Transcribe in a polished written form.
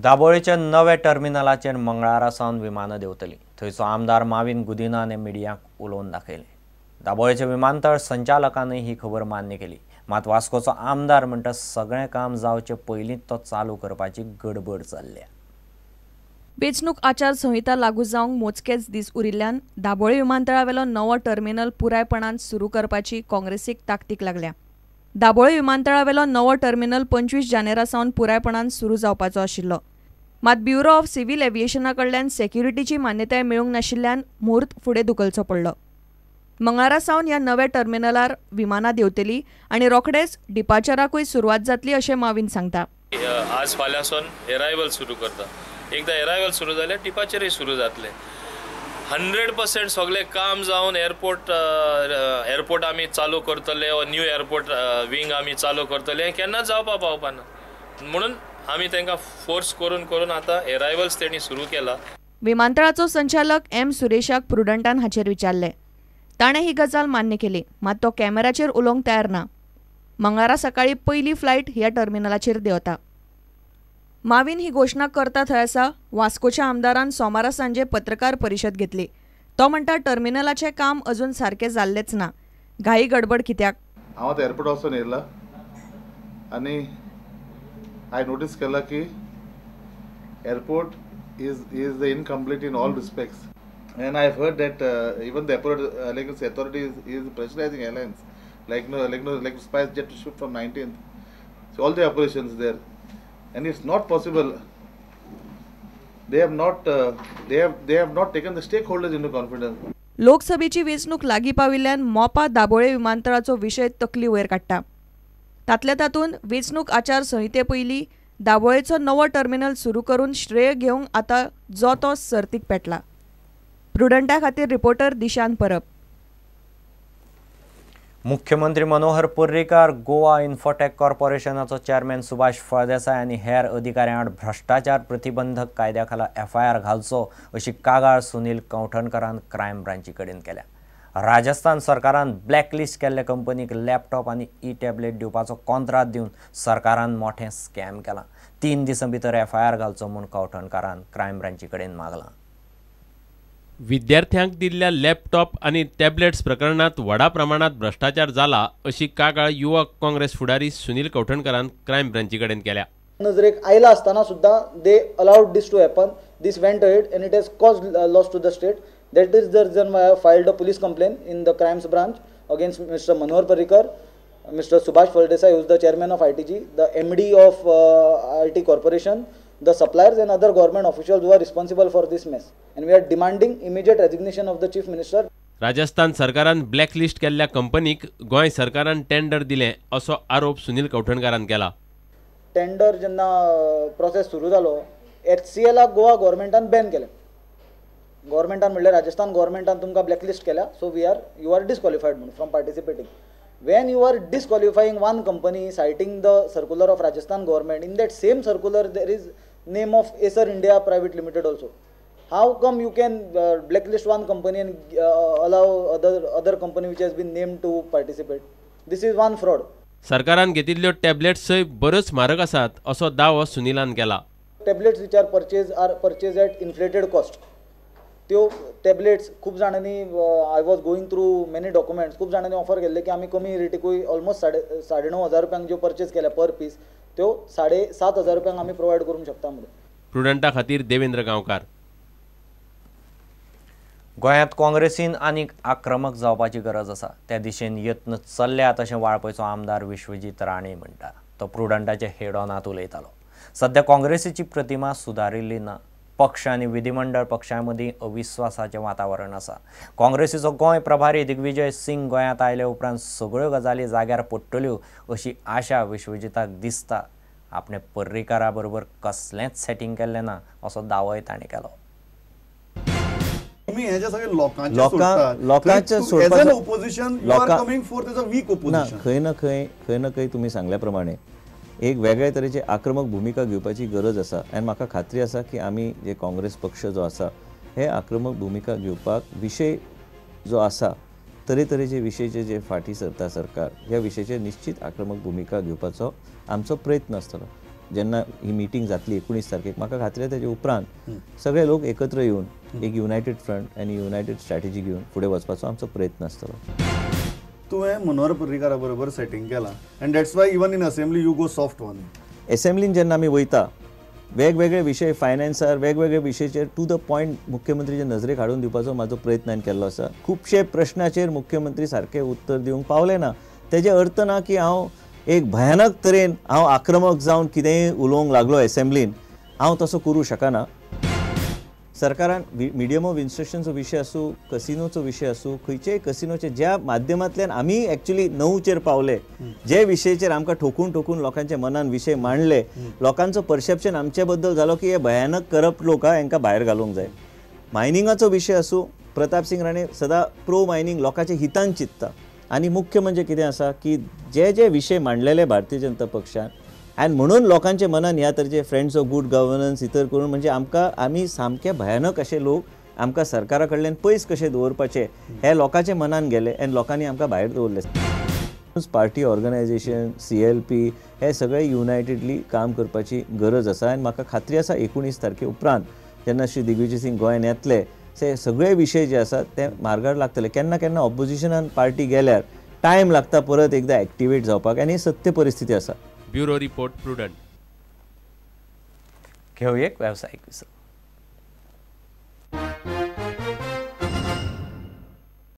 दाबोळीच्या नव्या टर्मिनलाचेर मंगळारा सावन विमानां देंवतलीं. थंयचो आमदार माविन गुदिन्हान मिडियाक उलोवन दाखयलें. दाबोळीच्या विमानतळ संचालकानूय ही खबर मान्य केली. मात वास्कोचो आमदार म्हणटा सगळें काम जावचे पयलींच तो चालू करपाची गडबड चल्ल्या. वेंचणूक आचारसंहिता लागू जावंक मोजकेच दीस उरिल्ल्यान दाबोळी विमानतळावेलो नवो टर्मिनल पुरायपणान सुरू करपाची काँग्रेसीक ताकतीक लागल्या. दाबोळी विमानतळावेलो नवो टर्मिनल 25 जानेरा सावन पुरायपणान सुरू जावपाचो आशिल्लो. मात ब्युरो ऑफ सिव्हिल एव्हिएशना कडल्यान सेक्युरिटीची मान्यताय मेळूंक नाशिल्ल्यान म्हूर्त फुडें धुकलचो पडलो. मंगळारा सावन ह्या नव्या टर्मिनलार विमानां देंवतली आनी रोखडेच डिपार्चराकूय सुरवात जातली अशें माविन सांगता. आज फाल्यां सावन एरायवल सुरू करता. एकदा एरायवल सुरू जाल्यार डिपार्चरय सुरू जातलें. 100% सगळें काम जावन एअरपोर्ट आमी चालू करतले वा न्यू एअरपोर्ट विंग आमी चालू करतले हें केन्नाच जावपा पावपाना, म्हणून आमी तांकां फोर्स करून करून आतां एरायवल्स तेणी सुरू केला. विमानतळाचो संचालक एम सुरेशाक प्रुडंटान हाचेर विचारलें. ताणें ही गजाल मान्य केली, मात तो कॅमेराचेर उलोवंक तयार ना. मंगळारा सकाळीं पयली फ्लायट ह्या टर्मिनलाचेर देंवता. माविन ही घोशणा करता थंय आसा वास्कोच्या आमदारान सोमारा सांजे पत्रकार परिशद घेतली. तो म्हणटा टर्मिनलाचें काम अजून सारकें जाल्लेंच ना, घाई गडबड कित्याक? हांव आतां एअरपोर्ट वचून येयला आनी हांवें नोटीस केला की airport is the incomplete in all respects. And I have heard that even the airport like authority is pressurising airlines like no like no like SpiceJet to shift from 19th, so all the operations there. And it's not possible. They have not they have not taken the stakeholders into confidence. लोकसभेची वेंचणूक लागीं पाविल्ल्यान मोपा दाबोळे विमानतळाचो विशय तकली वयर काडटा. तातल्या तातूंत वेंचणूक आचारसंहिते पयलीं दाबोळेचो नवो टर्मिनल सुरू करून श्रेय घेवंक आतां जो तो सर्तीक पेटला. प्रुडंटा खातीर रिपोर्टर दिशान परब. मुख्यमंत्री मनोहर पर्रीकार गोवा इन्फोटेक कॉर्पोरेशनाचो चेअरमॅन सुभाष फळदेसाय आनी हेर अधिकाऱ्यां आड भ्रश्टाचार प्रतिबंधक कायद्या खाला एफआयआर घालचो अशी कागाळ सुनील कंवठणकरान क्रायम ब्रांची कडेन केल्या. राजस्थान सरकारान ब्लॅकलिस्ट केल्ले कंपनीक लॅपटॉप आनी ई टॅबलेट दिवपाचो कॉन्त्रात दिवन सरकारान मोठें स्कॅम केलां. 3 दिसां भितर एफआयआर घालचो म्हूण कंवठणकारान क्रायम ब्रांची कडेन मागलां. विद्यार्थ्यांक दिल्ल्या लॅपटॉप आनी टॅबलेट्स प्रकरणांत व्हडा प्रमाणांत भ्रश्टाचार जाला अशी कागाळ युवक काँग्रेस फुडारी सुनील कवठणकरान क्रायम ब्रांची कडेन केल्या. नजरेक आयला आसतना सुद्दां they allowed this to happen, this went ahead and it has caused loss to the state. That is the reason why I filed a police complaint in the crimes branch against Mister Manohar Parrikar, Mister Subhash Phaldesai who is the chairman of ITG, the MD of IT corporation, the suppliers and other government officials who are responsible for this mess, and we are demanding immediate resignation of the chief minister. Rajasthan सरकारान blacklist केल्ल्या कंपनीक गोंय सरकारान tender दिलें असो आरोप सुनील कवठणकारान केला. Tender जेन्ना process सुरू जालो HCL Goa गव्हर्मेंटान बॅन केलें. गव्हर्मेंटान म्हणल्यार राजस्थान गव्हर्मेंटान तुमकां ब्लॅकलिस्ट केल्या, so we are you are disqualified म्हणून from participating. When you are disqualifying one company citing the circular of Rajasthan government, in that same circular there is name of Acer India Private Limited also. How come you can blacklist one company and allow other company which has been named to participate? This is one fraud. सरकारान घेतिल्ल्यो टॅबलेट्सय बऱ्योच म्हारग आसात असो दावो सुनीलान केला. Tablets which are purchased at inflated cost. त्यो tablets खूब जाणांनी, I was going through many documents, खूब जाणांनी ऑफर केल्ले की आमी कमी रेटीकूय ऑलमोस्ट 9,500 रुपयांक ज्यो पर्चेज केल्या पर पीस त्यो 7,500 रुपयांक आमी प्रोवायड करूंक शकता म्हणून. प्रुडंटा खातीर देवेंद्र गांवकार. गोंयांत काँग्रेसीन आनीक आक्रमक जावपाची गरज आसा, त्या दिशेन यत्न चल्ल्यात अशें वाळपयचो आमदार विश्वजीत राणे म्हणटा. तो प्रुडंटाच्या हेडॉनांत उलयतालो. सध्या काँग्रेसीची प्रतिमा सुदारिल्ली ना. पक्ष आनी विधिमंडळ पक्षां मदीं अविस्वासाचें वातावरण आसा. काँग्रेसीचो गोंय प्रभारी दिग्विजय सिंग गोंयांत आयले उपरांत सगळ्यो गजाली जाग्यार पडटल्यो अशी आशा विश्वजिताक दिसता. आपणें पर्रीकारा बरोबर कसलेंच सेटींग केल्लें ना असो दावोय ताणें केलो. खंय ना खंय ना खंय तुमी सांगल्या प्रमाणे एक वेगळे तरेची आक्रमक भुमिका घेवपाची गरज आसा आनी म्हाका खात्री आसा की आमी जे काँग्रेस पक्ष जो आसा हे आक्रमक भुमिका घेवपाक विशय जो आसा तरेतरेचे विशयचे जे फाटी सरता सरकार ह्या विशयाचेर निश्चित आक्रमक भुमिका घेवपाचो आमचो प्रयत्न आसतलो. जेन्ना ही मिटींग जातली 19 तारखेक, म्हाका खात्री आसा तेजे उपरांत सगळे लोक एकत्र येवन एक युनायटेड फ्रंट आनी युनायटेड स्ट्रॅटेजी घेवन फुडें वचपाचो आमचो प्रयत्न आसतलो. तुवें मनोहर पर्रीकारा बरोबर सेटींग केलां and that's why even in assembly you go soft on. एसेंब्लीन जेन्ना आमी वयता वेगवेगळे विशय फायनान्सार वेगवेगळे विशयाचेर टू the point मुख्यमंत्रीचे नजरेक हाडून दिवपाचो म्हाजो प्रयत्न हांवें केल्लो आसा. खुबशे प्रश्नाचेर मुख्यमंत्री सारके उत्तर दिवंक पावले ना. तेजे अर्थ ना की हांव एक भयानक तरेन हांव आक्रमक जावन कितेंय उलोवंक लागलो एसेंब्लीन, हांव तसो करूं शकना. सरकारान मिडियम ऑफ इन्स्ट्रक्शनचो विशय आसूं, कसिनोचो विशय आसूं, खंयचेय कसिनोचे ज्या माध्यमांतल्यान आमी एक्चुली 9चेर पावले, जे विशयाचेर आमकां ठोकून ठोकून लोकांच्या मनान विशय मांडले, लोकांचो परसेप्शन आमचे बद्दल जालो की हे भयानक करप्ट लोक हांकां भायर घालूंक जाय. मायनिंगाचो विशय आसूं, प्रताप सिंग राणे सदां प्रो मायनिंग लोकांच्या हितान चिंतता. आनी मुख्य म्हणजे कितें आसा की जे जे विशय मांडलेले भारतीय जनता पक्षान आनी म्हणून लोकांच्या मनान ह्या तरेचे फ्रेंड्स ऑफ गूड गवर्नन्स इतर करून म्हणजे आमकां आमी सामके भयानक अशे लोक आमकां सरकारा कडल्यान पयस कशे दवरपाचे हे लोकांच्या मनान गेले आनी लोकांनी आमकां भायर दवरले. पार्टी ऑर्गनायझेशन, CLP हे सगळे युनायटेडली काम करपाची गरज आसा आनी म्हाका खात्री आसा 19 तारखे उपरांत जेन्ना श्री दिग्विजय सिंग गोंयान येतले ते सगळे विशय जे आसात ते मार्गार लागतले. केन्ना केन्ना ऑपोजिशनान पार्टी गेल्यार टायम लागता परत एकदा एक्टिवेट जावपाक आनी ही सत्य परिस्थिती आसा. Bureau report, Prudent. घेवया एक वेवसायीक विसव.